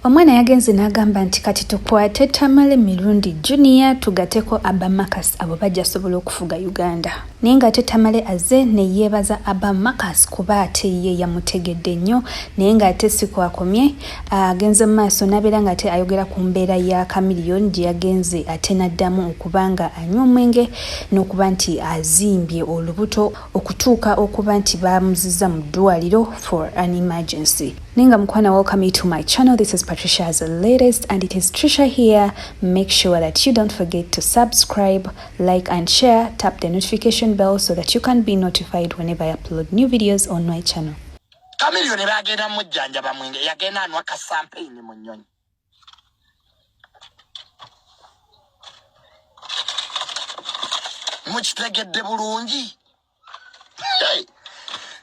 Omwana yagenze n'agamba nti kati tukwate Tamale Mirundi Junior tugateko Abba Marcus, abo bajja sobola okufuga Uganda. Naye ng'ate Tamale azze ne yeebaza Abba Marcus kuba ate ye yamutegedde nnyo, naye ng'ate si kwakomye, agenze mu maaso n'abeera ng'ate ayogera ku mbeera ya Chameleone gye yagenze ate n'addamu okuba nga anywa omwenge n'okuba nti azimbye olubuto okutuuka okuba nti baamuzizza mu ddwaliro for an emergency. Ninga mukwana, welcome you to my channel. This is Patricia's latest and it is Trisha here. Make sure that you don't forget to subscribe, like and share. Tap the notification bell so that you can be notified whenever I upload new videos on my channel. Chameleone bagenda mujjanjaba mwenge, yagenda anwa kasampeyini mu nnyonyi. Mukitegedde bulungi. Hey,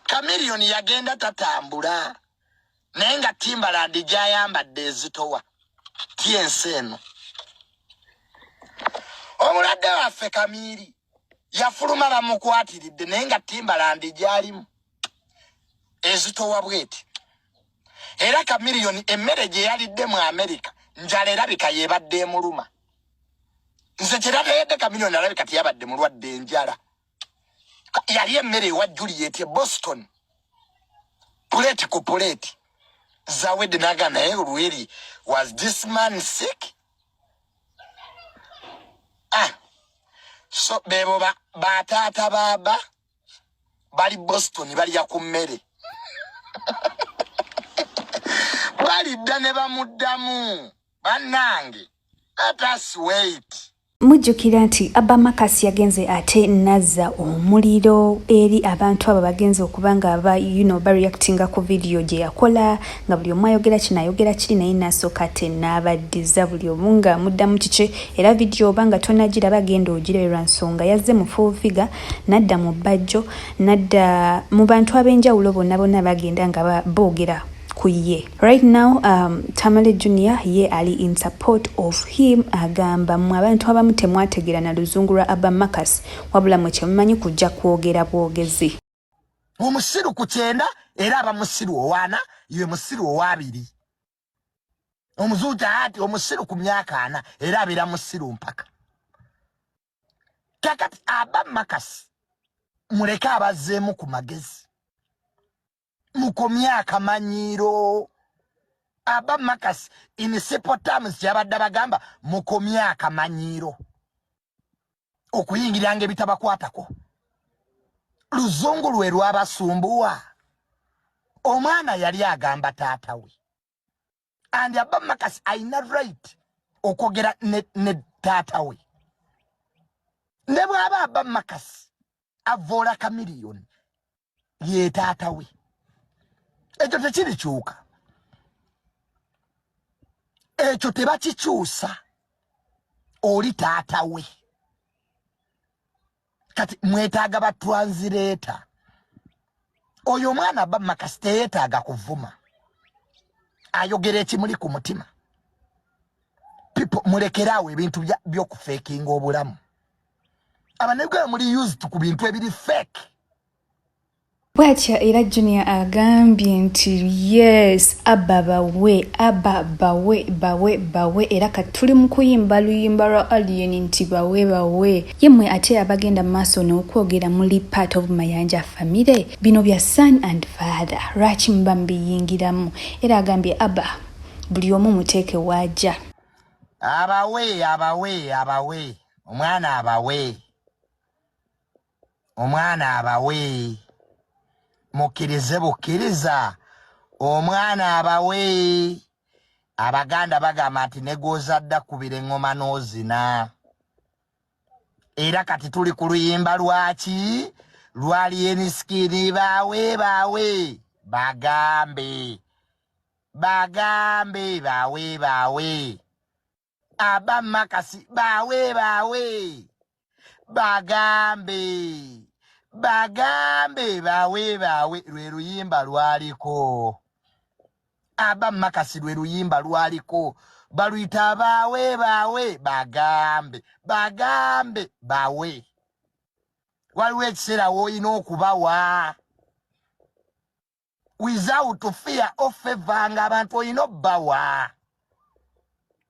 Chameleone yagenda tatambula, naye nga Timberland gy'ayambadde ezitowa ti ensi eno. Omulwadde waffe Kamiiri yafuluma bamukwatiridde, naye nga Timberland gy'alimu ezitowa bweti. Era Chameleone emmere gye yalidde mu Amerika njala erabika yebadde emuluma. Nze kye nategedde, Chameleone alabika teyabadde mulwadde, enjala yali emmere ewa Juliet e Boston, puleeti ku puleeti zawedde naga. Naye really, was this man sick? Ah, so bebo bataata baaba bali Boston balya ku mmere, balidda ne bamuddamu. Bannange, let us wait. Mujjukira nti Abba Marcus yagenze ate nazza omuliro eri abantu abo bagenze okuba nga ba bareactinga ku vidiyo gye yakola, nga buli omu ayogera kino, ayogera kiri, naye nasooka ate n'abaddiza buli omu nga muddamu kiki. Era vidiyo oba nga tonagiraba, genda ogirabe, lwa nsonga yazze mu full figure, nadda mu Bajjo, nadda mu bantu ab'enjawulo, bonna bonna bagenda nga boogera ku ye. Right now Tamale Junior ye ali in support of him. Agamba mmwe abantu abamu temwategeera na luzungu lwa Abba Marcus, wabula mwe kyemumanyi kujja kwogera bwogezi. Omusiru ku 90 era aba musiru owaana, ye musiru owabiri. Omuzuuta ati omusiru ku myaka 40 era abeera musiru mpaka kakati. Abba Marcus muleke abazzeemu ku magezi, mukomye akamanyiiro. Abba Marcus in simple terms kyabadde bagamba, mukomye akamanyiiro okuyingiranga ebitabakwatako. Luzungu lwe lwabasumbuwa. Omwana yali agamba taata we, and Abba Marcus ayina right okwogera ne taata we. Ne bw'aba Abba Marcus avoola Chameleone, ye taata we, ekyo tekirikyuka, ekyo tebakikyusa, oli taata we. Kati mwetaaga ba translator. Oyo omwana Abba Marcus teyeetaaga kuvuma, ayogera ekimuli ku mutima. People, mulekeraawo ebintu by'okufeekinga obulamu. Abanegwe muli used ku bintu ebiri fake. Bwatya era Junior agambye nti yes, Abba bawe, Abba bawe, bawe, bawe. Era kati tuli mu kuyimba luyimba lwa Alien nti bawe, bawe. Ye mmwe ate abagenda mu maaso n'okwogera muli part of Mayanja family, bino bya son and father, lwaki muba mubiyingiramu? Era agambye Abba buli omu muteeke waajja. Abawe, abawe, abawe omwana, abawe omwana, abawe. Mukkirize bukkiriza, omwana abawe. Abaganda bagamba nti negwozadda kubira eŋŋoma n'ozina. Era kati tuli ku luyimba lwaki lwali enisikini. Bawe, bawe, bagambe, bagambe bawe, bawe Abba Marcus, bawe, bawe, bagambe, bagambe bawe, bawe. Lwe luyimba lwaliko Abba Marcus, lwe luyimba lwaliko, baluyita bawe, bawe, bagambe, bagambe bawe. Waliwo ekiseera woolina okubawa without fear of favor, nga abantu olina obbawa.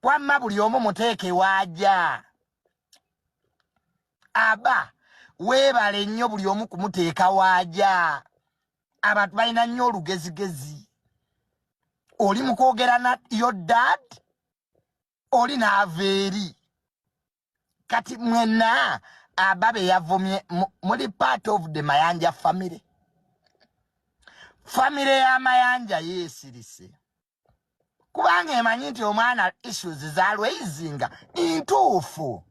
Wamma buli omu muteeke waajja. Aba weebale nnyo buli omu kumuteeka waajja. Abantu balina nnyo olugezigezi. Oli mu kwogera na your dad, oli n'ava eri. Kati mwenna aba be yavumye muli part of the Mayanja family. Family ya Mayanja yeesirise. Kubanga emanyi nti omwana issues zalweizinga ntuufu.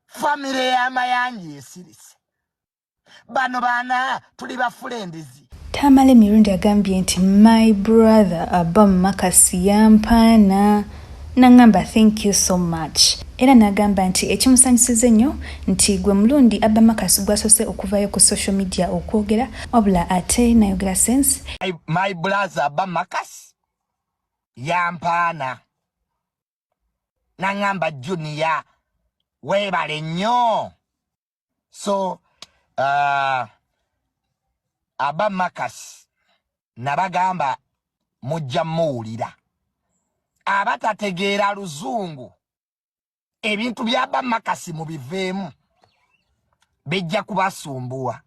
Family ya Mayanja esirise. Bano baana tuli ba friends. Tamale Mirundi agambye nti my brother Abba Marcus yampaana nangamba thank you so much. Era n'agamba nti ekimusanyusiza ennyo nti gwe mulundi Abba Marcus gwasose okuvayo ku social media okwogera, wabula ate nayogera sense. My brother Abba Marcus yampaana nangamba Junior weebale nnyo. So Abba Marcus nabagamba mujja muwulira. Abatategeera luzungu ebintu bya Abba Marcus mubiveemu, bijja kubasumbuwa.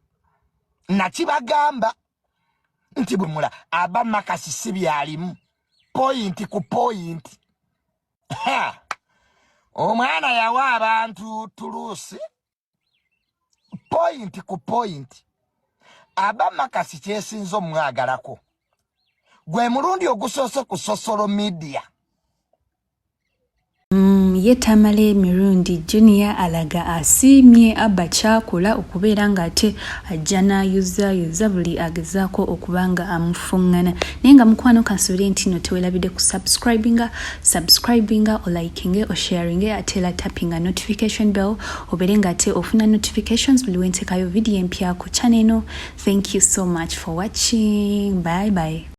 Nakibagamba nti bwe mula Abba Marcus si byalimu point ku point. Omwana yawa abantu tuluusi point ku point. Abba Marcus kyesinza omwagalako gwe mulundi ogusoose ku social media. Ye Tamale Mirundi Junior alaga asiimye Abba kyakola okubeera ng'ate ajja n'ayuzayuza buli agezaako okuba nga amufuŋŋana. Naye nga mukwano kansuubire nti no teweerabidde ku subscribinga, olikinge, osharinge, ate era tappinga notification bell obeere ng'ate ofuna notifications buli wenteekayo video empya ku channel eno. Thank you so much for watching. Bye bye.